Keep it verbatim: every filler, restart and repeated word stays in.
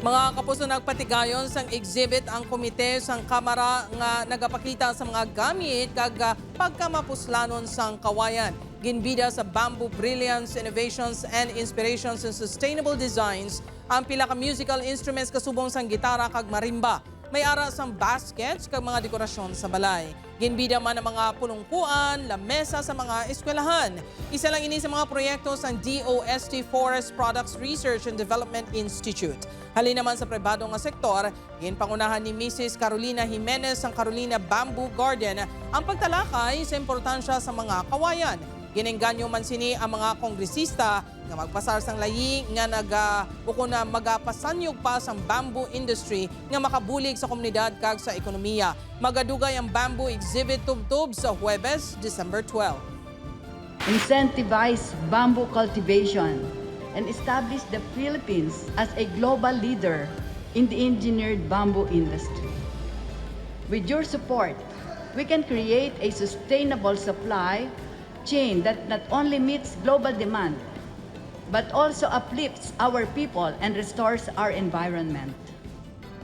Mga kapuso, nagpatigayon sang exhibit ang komite sang Kamara nga nagapakita sa mga gamit kag, ah, pagkamapuslanon sang kawayan. Ginbida sa Bamboo Brilliance, Innovations and Inspirations in Sustainable Designs ang pila ka musical instruments kasubong sang gitara kag marimba. May ara sang baskets kag mga dekorasyon sa balay. Ginbida man ang mga pulungkuan, lamesa sa mga eskwelahan. Isa lang ini sa mga proyekto sang D O S T Forest Products Research and Development Institute. Halin naman sa pribado nga sektor, ginpangunahan ni Misis Carolina Jimenez sang Carolina Bamboo Garden ang pagtalakay sa importansya sa mga kawayan. Ginengganyo man sini ang mga kongresista nga magpasar sang layi nga naga-, ukon na magapasanyog pa sang bamboo industry nga makabulig sa komunidad kag sa ekonomiya. Magadugay ang bamboo exhibit tubtob sa Huwebes, December twelve. Incentivize bamboo cultivation, and establish the Philippines as a global leader in the engineered bamboo industry. With your support, we can create a sustainable supply chain that not only meets global demand, but also uplifts our people and restores our environment.